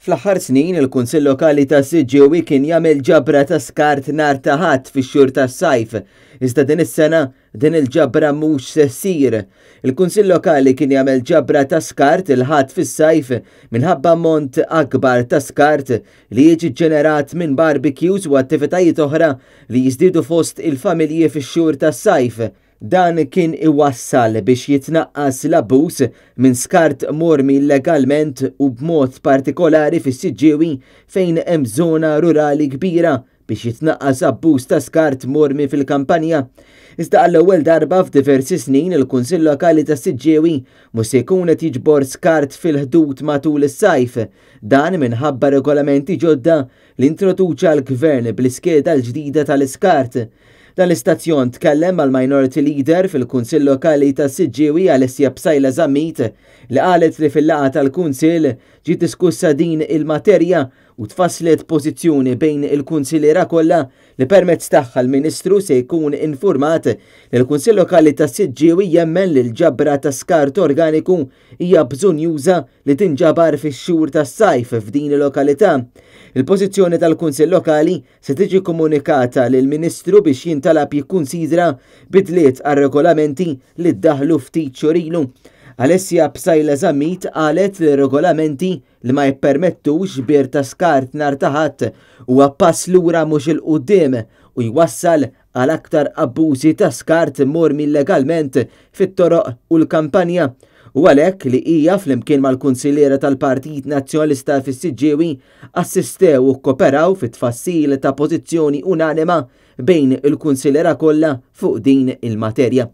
Fl-aħħar snin, il-Kunsill Lokali ta' Siġġiewi kien jagħmel ġabra ta' skart nhar ta' Ħadd fix-xhur tas-sajf. Iżda din is-sena, din il-ġabra mhux se ssir. Il-Kunsill Lokali kien jagħmel ġabra ta' skart il-Ħadd fis-sajf minħabba ammont akbar ta' skart li jiġi ġġenerat minn barbecues u attivitajiet oħra li jiżdiedu fost il-familji fix-xhur tas-sajf. Dan kien iwassal biex jitnaqqas l-abbuż minn skart mormi illegalment u b'mod partikolari fis-Siġġiewi fejn hemm żona rurali kbira biex jitnaqqas abbuż ta' skart mormi fil-kampanja. Iżda għall-ewwel darba f'diversi snin il-Kunsill Lokali tas-Siġġiewi mhux se jkun qed jiġbor skart fil-ħdud matul is-sajf. Dan minħabba regolamenti ġodda li introduċa l-Gvern bl-iskeda l-ġdida tal-iskart. Dan l-istazzjon tkellem mal-Minority Leader fil-Kunsill Lokali ta' Siġġiewi Alessia Psaila Zammit li qalet li fil-laqgħa tal-Kunsill ġiet diskussa din il-materja u tfasslet pożizzjoni bejn il-kunsilliera kollha li permezz tagħha l-Ministru se jkun infurmat li l-Kunsill Lokali ta' Siġġiewi jemmen li l-ġabra ta' skart organiku hija bżonnjuża li tinġabar fix-xhur tas-sajf f'din il-lokalità. Il-pożizzjoni tal-Kunsill Lokali se tiġi komunikata lill-Ministru biex jintalab jikkunsidra bidliet għar-regolamenti li ddaħlu ftit xhur ilu. Alessia Psaila Zammit qalet li regolamenti li ma jippermettux ġbir ta' skart nhar ta' Ħadd huwa pass lura mhux 'il quddiem u jwassal għal aktar abbużi ta' skart mormi illegalment fit-toroq u l-kampanja u għalhekk li hija flimkien mal-kunsilliera tal-Partit Nazzjonalista fis-Siġġiewi assistew u kkoperaw fit-tfassil ta' pożizzjoni unanima bejn il-kunsilliera kollha fuq din il-materja.